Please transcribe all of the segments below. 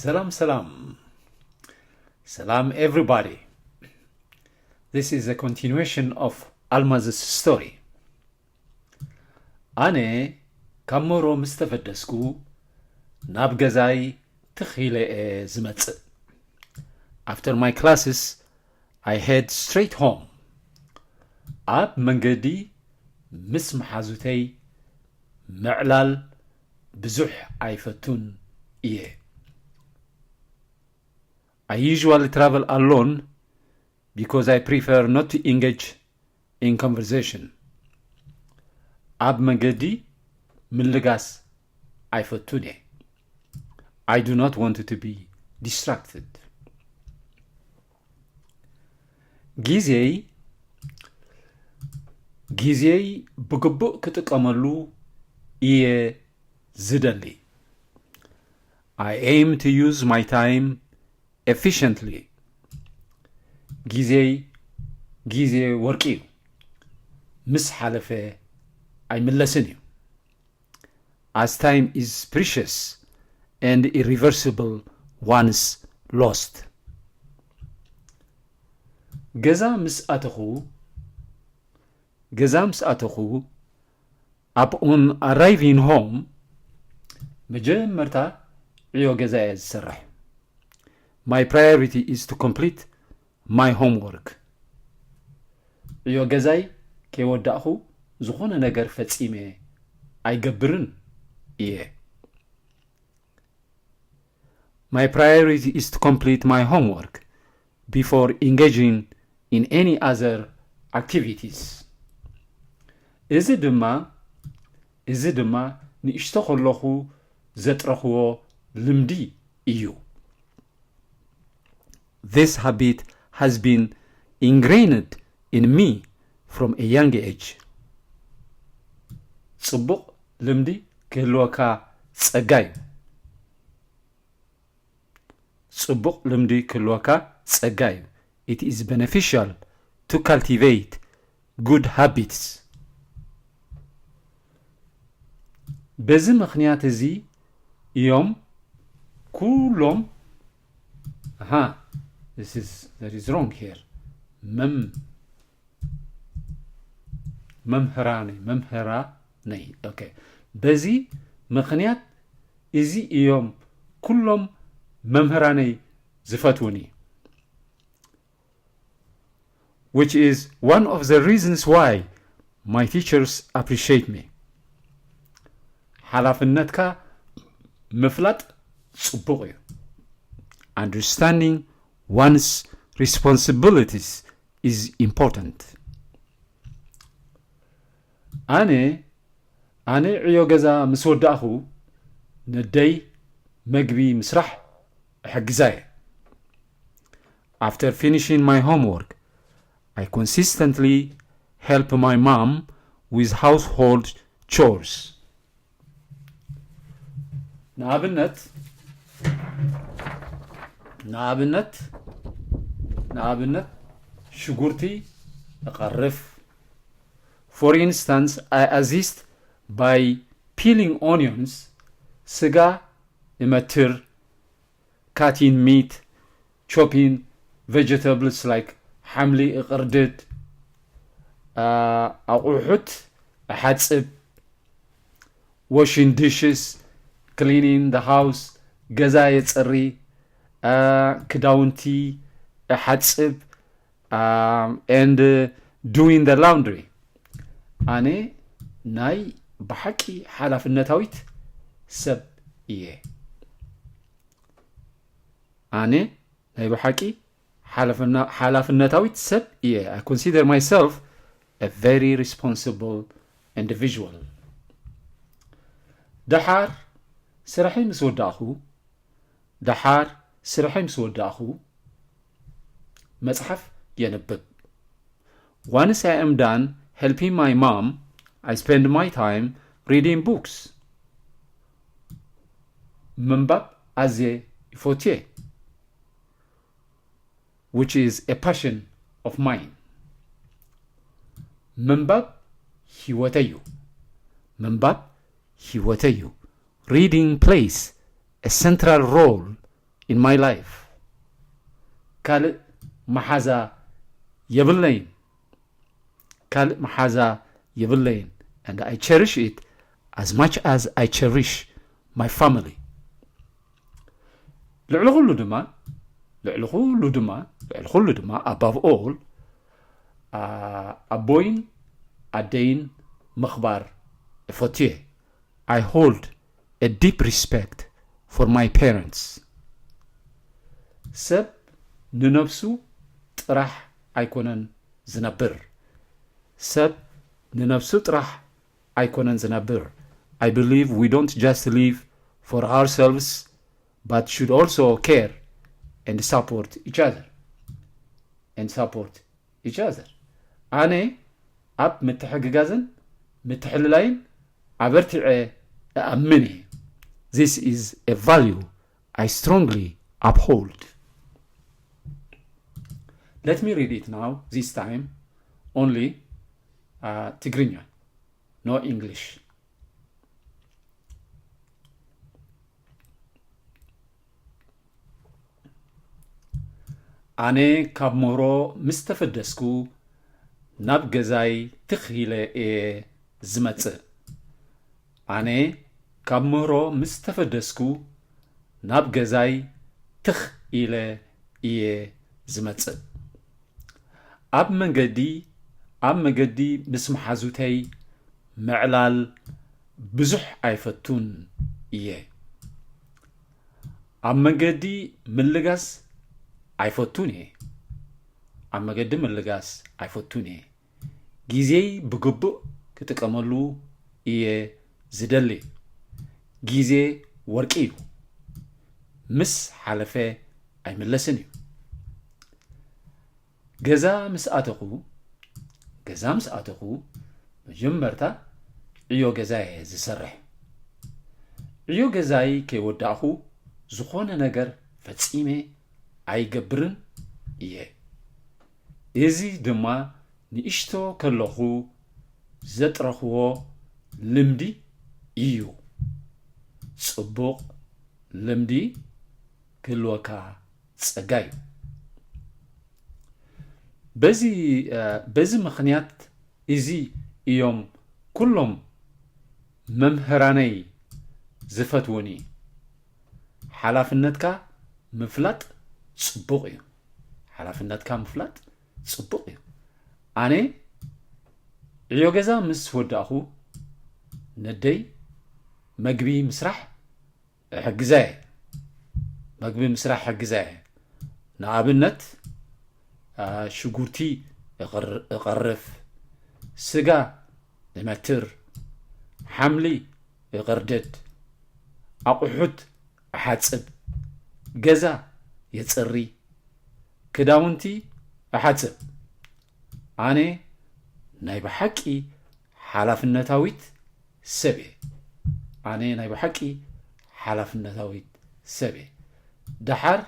ሰላም ሰላም ሰላም everybody. This is a continuation of Almaz's story. ኣነ ካብ መሮ ምስ ተፈደስኩ ናብ ገዛይ ትኺለ እየ ዝመጽእ። After my classes, I head straight home. ኣብ መንገዲ ምስ መሓዙተይ ምዕላል ብዙሕ ኣይፈቱን እየ። I usually travel alone because I prefer not to engage in conversation. ኣብ መንገዲ ምልጋስ ኣይፈቱን እየ። I do not want to be distracted. ግዜይ ግዜይ ብግቡእ ክጥቀመሉ እየ ዝደሊ። I aim to use my time efficiently. ግዜይ ግዜ ወርቂ እዩ። ምስ ሓለፈ ኣይምለስን እዩ። As time is precious and irreversible once lost. ገዛ ምስ ኣተኹ ገዛ ምስ ኣተኹ upon arriving home መጀመርታ ዕዮ ገዛ እየ ዝሰርሕ። My priority is to complete my homework. ዕዮ ገዛይ ከይወዳእኹ ዝኾነ ነገር ፈጺመ ኣይገብርን እየ። My priority is to complete my homework before engaging in any other activities. እዚ ድማ እዚ ድማ ንእሽቶ ከለኹ ዘጥረኽዎ ልምዲ እዩ። This habit has been ingrained in me from a young age. ጽቡቕ ልምዲ ክህልወካ ጸጋ እዩ። ጽቡቕ ልምዲ ክህልወካ ጸጋ እዩ። It is beneficial to cultivate good habits. በዚ ምኽንያት እዚ እዮም ኩሎም ኣሃ this is there is wrong here መም መምህራነይ መምህራነይ okay በዚ ምኽንያት እዚ እዮም ኩሎም መምህራነይ ዝፈትውኒ which is one of the reasons why my teachers appreciate me. ሓላፍነትካ ምፍላጥ ጽቡቕ እዩ። Understanding one's responsibilities is important. ኣነ ኣነ ዕዮ ገዛ ምስ ወዳእኹ ነደይ መግቢ ምስራሕ እሕግዛ እየ። After finishing my homework, I consistently help my mom with household chores. ንኣብነት ንኣብነት ንኣብነት ሽጉርቲ እቐርፍ። For instance, I assist by peeling onions, ስጋ እመትር፣ cutting meat, chopping vegetables like ሓምሊ እቕርድድ፣ ኣቑሑት እሓጽብ፣ washing dishes, cleaning the house, ገዛ የጽሪ፣ ክዳውንቲ እሓጽብ፣ and doing the laundry. ኣነ ናይ ብሓቂ ሓላፍነታዊት ሰብ እየ። ኣነ ናይ ብሓቂ ሓላፍነታዊት ሰብ እየ። I consider myself a very responsible individual. ደሓር ስራሐይ ምስ ወዳእኹ ደሓር ስራሐይ ምስ ወዳእኹ መጽሓፍ የንብብ። Once I am done helping my mom, I spend my time reading books. ምንባብ ኣዝየ ይፈትየ which is a passion of mine. ምንባብ ህይወተይ እዩ። ምንባብ ህይወተይ እዩ። Reading plays a central role in my life. ካልእ መሓዛ የብለይን። ካልእ መሓዛ የብለይን። And I cherish it as much as I cherish my family. ልዕሊ ኩሉ ድማ ልዕሊ ኩሉ ድማ ልዕሊ ኩሉ ድማ above all ኣቦይን ኣደይን ምኽባር እፈቱ እየ። I hold a deep respect for my parents. ሰብ ንነብሱ ጥራሕ ኣይኮነን ዝነብር። ሰብ ንነብሱ ጥራሕ ኣይኮነን ዝነብር። I believe we don't just live for ourselves but should also care and support each other. And support each other. ኣነ ኣብ ምትሕግጋዝን ምትሕልላይን ኣበርቲዐ እኣምን እየ። This is a value I strongly uphold. Let me read it now, this time only uh, ትግርኛ, no English. ኣነ ካብ ምህሮ ምስ ተፈደስኩ ናብ ገዛይ ትኽ ኢለ እየ ዝመጽእ። ኣነ ካብ ምህሮ ምስ ተፈደስኩ ናብ ገዛይ ትኽ ኢለ እየ ዝመጽእ። ኣብ መንገዲ ኣብ መገዲ ምስ መሓዙተይ ምዕላል ብዙሕ ኣይፈቱን እየ። ኣብ መንገዲ ምልጋስ ኣይፈቱን እየ። ኣብ መገዲ ምልጋስ ኣይፈቱን እየ። ግዜይ ብግቡእ ክጥቀመሉ እየ ዝደሊ። ግዜ ወርቂ እዩ። ምስ ሓለፈ ኣይምለስን እዩ። ገዛ ምስ ኣተኹ ገዛ ምስ ኣተኹ መጀመርታ ዕዮ ገዛ እየ ዝሰርሕ። ዕዮ ገዛይ ከይወዳእኹ ዝኾነ ነገር ፈጺመ ኣይገብርን እየ። እዚ ድማ ንእሽቶ ከለኹ ዘጥረኽዎ ልምዲ እዩ። ጽቡቕ ልምዲ ክህልወካ ጸጋ እዩ። በዚ በዚ ምኽንያት እዚ እዮም ኩሎም መምህራነይ ዝፈትዉኒ። ሓላፍነትካ ምፍላጥ ጽቡቕ እዩ። ሓላፍነትካ ምፍላጥ ጽቡቕ እዩ። ኣነ ዕዮ ገዛ ምስ ወዳእኹ ነደይ መግቢ ምስራሕ እሕግዛ እየ። መግቢ ምስራሕ እሕግዛ እየ። ንኣብነት ሽጉርቲ እቐርፍ፣ ስጋ እመትር፣ ሓምሊ እቕርድድ፣ ኣቑሑት እሓጽብ፣ ገዛ የጽሪ፣ ክዳውንቲ እሓጽብ። ኣነ ናይ ብሓቂ ሓላፍነታዊት ሰብ እየ። ኣነ ናይ ብሓቂ ሓላፍነታዊት ሰብ እየ። ደሓር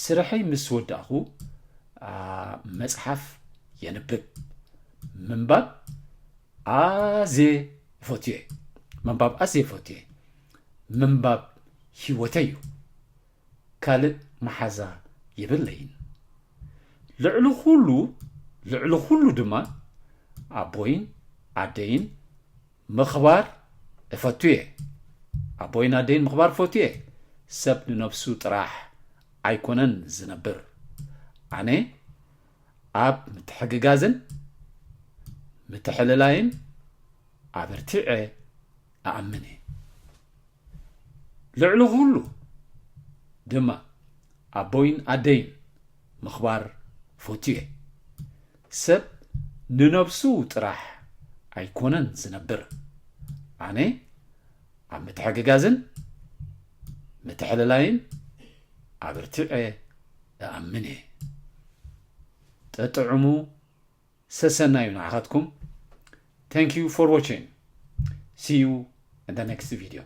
ስርሐይ ምስ ወዳእኹ መፅሓፍ የንብብ። ምንባብ ኣዝየ እፈትዮ እየ። ምንባብ ኣዝየ እፈትዮ እየ። ምንባብ ህይወተይ እዩ። ካልእ መሓዛ የብለይን። ልዕሊ ኩሉ ልዕሊ ኩሉ ድማ ኣቦይን ኣደይን ምኽባር እፈቱ እየ። ኣቦይን ኣደይን ምኽባር እፈቱ እየ። ሰብ ንነብሱ ጥራሕ ኣይኮነን ዝነብር። ኣነ ኣብ ምትሕግጋዝን ምትሕልላይን ኣበርቲዐ እኣምን እየ። ልዕሊ ኩሉ ድማ ኣቦይን ኣደይን ምኽባር ፈትየ። ሰብ ንነብሱ ጥራሕ ኣይኮነን ዝነብር። ኣነ ኣብ ምትሕግጋዝን ምትሕልላይን ኣበርቲዐ እኣምን እየ። ጠጥዕሙ ሰሰናዩ ንዓኻትኩም። Thank you for watching. See you in the next video.